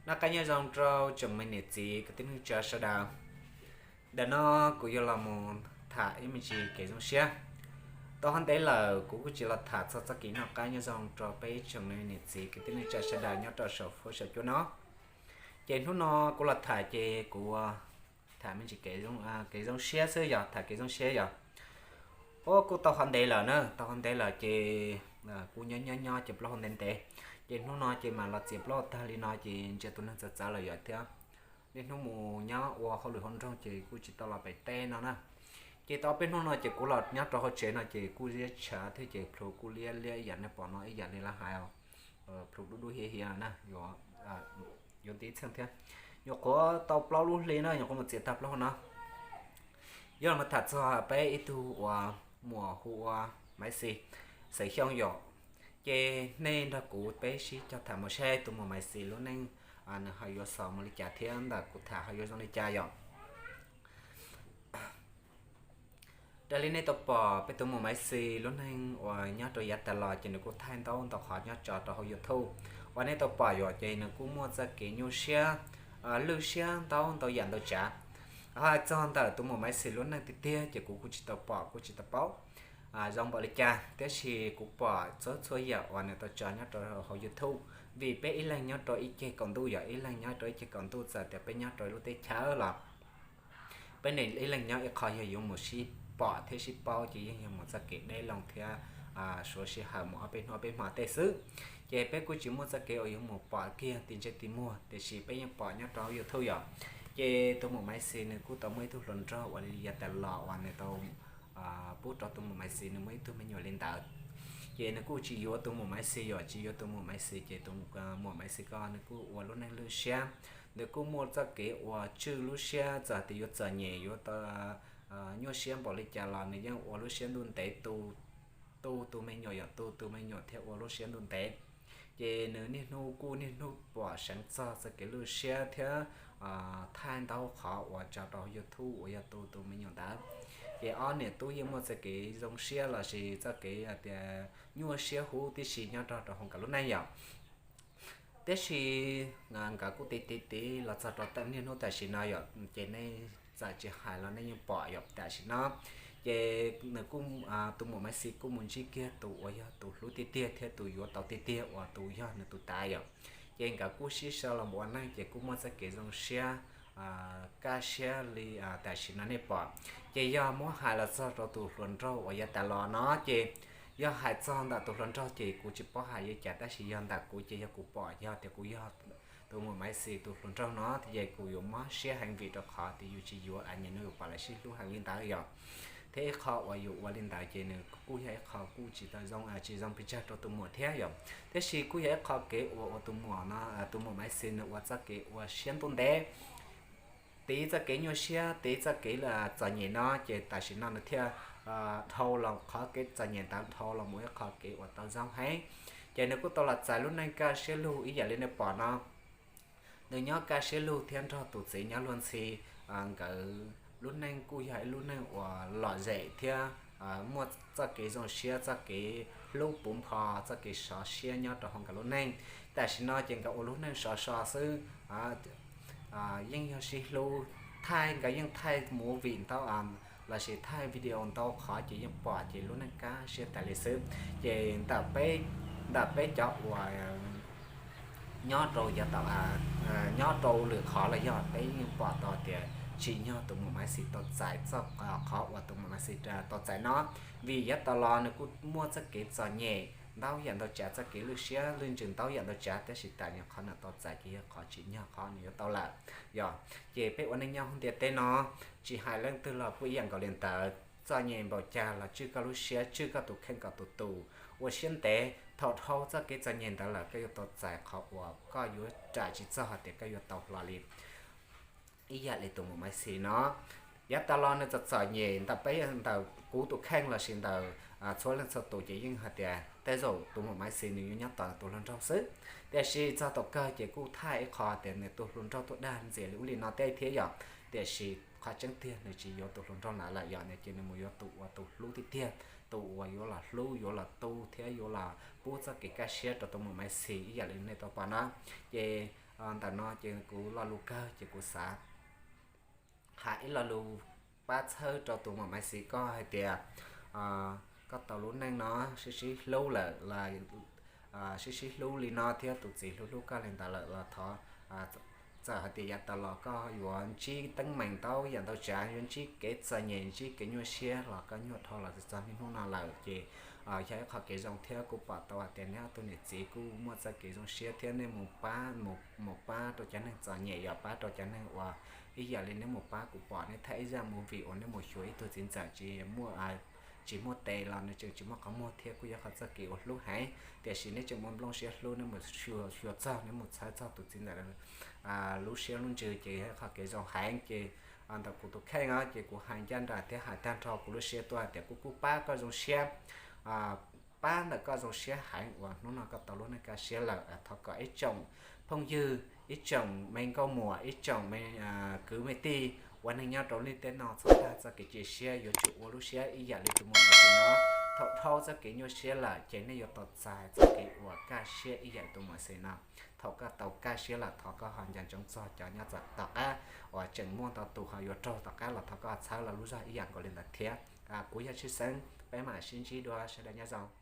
Noj qab nyob zoo rau tsoom me niam txiv kwv tij neej tsa sawv daws. Ntawm no kuv yuav los mus tham ib me ntsis kev zoo siab. Tau qhov ntev lawm kuv kuj tsis los tham txog txoj kev noj qab nyob zoo rau peb tsoom niam txiv kwv tij neej tsa sawv daws nyob rau saum fuab saum cua no. Ces hnub no kuv los tham ces kuv tham me ntsis kev zoo siab xwb, yog tham kev zoo siab yog. Ua kuj tau qhov ntev lawm na, tau qhov ntev lawm ces kuv nyob nyob nyob ces plaub hau ntev ntev. Ces hnub no ces mam los txiav plaub hau tag li no ces ntsia tus neeg txawv txawv lawm yom thiab. Niaj hnub mus nyob ua hauj lwm hauv nroog ces kuj tsis tau los pem teb no na. Ces tau peb hnub no ces kuv los nyob rau hauv tsev no ces kuj ziab tshav thiab ces plhu kuj liab liab ib yam nej pom no ib yam li lawv hais, plhu dub dub hiav hiav na, yuav ntiv txheej thiab. Nyuam qhuav tau plaub lub hli na, nyuam qhuav mus txiav tag plaub hau no. Yog los tham txog peb ib tug uas muam hu ua Maiv Xis, xeem Xyooj yom. Ces nej nrog kuv peb sib cog tham mus saib tus muam Maiv Xis lub neej nws ho yuav xaus mus li cas thiab ntawm kuv tham ho yuav zoo li cas yom. Raws li nej tau pom peb tus muam Maiv Xis lub neej uas nyob rau yav tas los ces nws kuj thaij ntau ntau qhov nyob tso rau hauv YouTube uas nej tau pom yom, ces nws kuj muaj txoj kev nyuaj siab, lwj siab ntau ntau yam ntau tsav. Hais txog ntawm tus muam Maiv Xis lub neej tiag tiag ces kuv kuj tsis tau pom kuj tsis tau paub zoo npaum li cas, tiam sis kuv pom txhua txhua yam uas nws tau tso nyob rau hauv YouTube. Vim peb ib leeg nyob rau ib ceg kaum ntuj yom, ib leeg nyob rau ib ceg kaum ntuj, txawm tias peb nyob rau lub teb chaws los peb ib leeg nyob ib qho yog yuav mus sib pom thiab sib paub ces yeej yog mus txoj kev deb loo thiab suav sij hawm mus ob peb hnub ob peb hmo tej xwb. Ces peb kuj tsis muaj txoj kev uas yuav mus pom kiag tim ntsej tim muag, tiam sis peb yeej pom nyob rau YouTube yom. Ces tus muam Maiv Xis nws kuj tau muaj ib tug hluas nraug uas li yav tas los uas nws tau pub rau tus muam Maiv Xis nws muaj ib tug me nyuam li ntawd. Ces nws kuj tsis yuav tus muam Maiv Xis yom, tsis yuav tus muam Maiv Xis ces tus muam Maiv Xis ko nws kuj ua lub neej lwj siab. Nws kuj muaj txoj kev uas tswj lub siab, txawm tias yuav txom nyem yuav nyuaj siab npaum li cas los nws yeej ua lub siab ntuj ntev tu, tu tus me nyuam yom, tu tus me nyuam thiab ua lub siab ntuj ntev. Ces nws niaj hnub kuj niaj hnub pom seev txog txoj kev lwj siab thiab thaij ntau qhov uas tso rau YouTube uas yog tu tus me nyuam ntawd. Ces ob niam tub yeej muaj txoj kev zoo siab lossis txoj kev tias nyuaj siab huv tib si nyob rau rau hauv nkawd lub neej yom. Tiam sis nkawd kuj tiv tiv tiv los txog rau niaj hnub tam sim no yom, ces nej txawm tsis hais los nej yeej pom yom tam sim no. Ces nws kuj, tus muam Maiv Xis kuj mus ntsib kiag tus uas yog tus hlub tiag tiag thiab tus yuav tau tiag tiag uas tus yog nws tus tav yom. Ces nkawd kuj sib sau los mus ua neej ces kuj muaj txoj kev zoo siab, kaj siab li tam sim no nej pom. Ces yog muab hais los txog rau tus hluas nraug uas yav tas los no ces yog hais txog ntawm tus hluas nraug ces kuv tsis paub hais li cas, tab sis yog ntawm kuv ces yog kuv pom yog tias kuv yog tus muam Maiv Xis tus hluas nraug no ces kuv yuav mob siab heev vim rau qhov tias yus tsis yuav a nyem no yus pom lawv sib hlub heev li ntawd yom. Thiab ib qho uas yus ua li ntawd ces nws kuj yog ib qho kuj tsis tau zoo, tsis zoo pes tsawg rau tus muam thiab yom. Tiam sis kuj yog ib qho kev uas ua tus muam no, tus muam Maiv Xis nws ua txoj kev ua siab ntuj ntev, tiv txoj kev nyuaj siab, tiv txoj kev txom nyem no ces tam sim no nws thiaj dhau los qhov kev txom nyem ntawd dhau los mus ib qho kev uas tau zoo heev. Ces nws kuj tau los txais lub neej kaj siab lug ib yam li nej pom no. Nws nyob kaj siab lug thiab nrog tus txiv nyob luag ntxhi, nkawd lub neej kuj yog ib lub neej uas lom zem thiab muaj txoj kev zoo siab, txoj kev hlub puv npo, txoj kev sov siab nyob rau hauv nkawd lub neej. Tam sim no ces nkawd ua lub neej sov so xwb, yeej yog sib hlub, thaij nkawd yeej thaij movie ntau lossis thaij video ntau qhov ces yeej pom ces lub neej kaj siab tas li xwb. Ces ntawm peb, ntawm peb cov uas nyob rau yav tom, nyob rau lwm qhov los yog peb yeej pom tau tias tsim nyog tus muam Maiv Xis tau txais txoj qhov uas tus muam Maiv Xis tau txais no, vim yav tas los nws kuj muaj txoj kev txom nyem ntau yam ntau tsav, txoj kev lwj siab lwj ntsws ntau yam ntau tsav, tab sis tam sim no qhov nws tau txais ces yog qhov tsim nyog qhov nws yuav tau lawm yom. Ces peb ua neej nyob hauv ntiaj teb no tsis hais leej twg los kuj ib yam nkaus li ntawd. Txom nyem npaum cas los tswj koj lub siab, tswj koj tus kheej kom tus tus ua siab ntev, thaum dhau txoj kev txom nyem ntawd lawm koj yuav tau txais qhov uas koj yuav ram tsis txog hais tias koj yuav tau hlo li. Ib yam li tus muam Maiv Xis no, yav tas los nws txom txom nyem ntawm peb, ntawm kuv tus kheej lossis ntawm txhua leej txhua tus ces yeej hais tias tej zaum tus muam Maiv Xis nws yuav nyob tos nws tus hluas nraug xwb. Tiam sis txog thaum kawg ces kuj thaij ib qho tias nws tus hluas nraug tuaj dag ntxias li ub li no tej thiab yom. Tiam sis qhov tseeb tiag nws tsis yuav tus hluas nraug ntawd lawm yom, ces nws mus yuav tus uas tus hlub tiag tiag, tus uas yuav los hlub, yuav los tu thiab yuav los pub txoj kev kaj siab rau tus muam Maiv Xis ib yam li nej tau pom no. Ces Ntawm no ces kuv lo lus kawg ces kuv xav hais ib lo lus pab txhawb rau tus muam Maiv Xis koj hais tias koj tau lub neej no sib sib hlub lawm los sib sib hlub li no thiab tus txiv hlub hlub koj li ntawd lawm los thov, txawm hais tias yav tas los koj yuav ntsib teeb meem ntau yam ntau tsav, yuav ntsib kev txom nyem ntsib kev nyuaj siab los koj nyuaj dhau los txog niaj hnub no lawm ces yog ib qho kev zoo thiab kuv pom tau hais tias neb ob tug niam txiv kuj muaj txoj kev zoo siab thiab nej mus pab, mus pab rau cov neeg txom nyem, yog pab rau cov neeg uas ib yam li neb mus pab kuv pom neb thaij ib zaj movie uas neb mus xyuas ib tug txiv ntxawm tsis muaj, tsis muaj tes los nws tseem tsis muaj qhov muag thiab kuj yog qhov txoj kev uas hlub heev, tiam sis neb tseem muaj nplooj siab hlub, neb mus xyuas txog, neb mus txhawb txog tus txiv ntxawm lub siab lub ntsws ces yog qhov kev zoo heev ces ntawm kuv tus kheej os ces kuv hais ncaj nraim thiab hais tag nrho kuv lub siab tuaj hais tias kuv kuj pab koj zoo siab, pab ntawm koj zoo siab heev uas hnub no koj tau lub neej kaj siab lawm. Thov kom ib tsoom phooj ywg, ib tsoom me nkauj muam, ib tsoom me kwv me tij ua neeg nyob rau lub ntiaj teb no txhob tag txoj kev cia siab, yuav tsum ua lub siab ib yam li tus muam Maiv Xis no. Thaum dhau txoj kev nyuaj siab lawm ces nej yuav tau txais txoj kev uas kaj siab ib yam li tus muam Maiv Xis no. Thaum koj tau kaj siab lawm thov koj ho nco ntsoov txog cov nyob tom qab uas tseem muaj ntau tus ho yuav raug tom qab los thov koj txhawb lawv lub zog ib yam nkaus li ntawd thiab. Kuv yog Tshwj Xeeb, peb mam sib ntsib dua, sawv daws nyob zoo.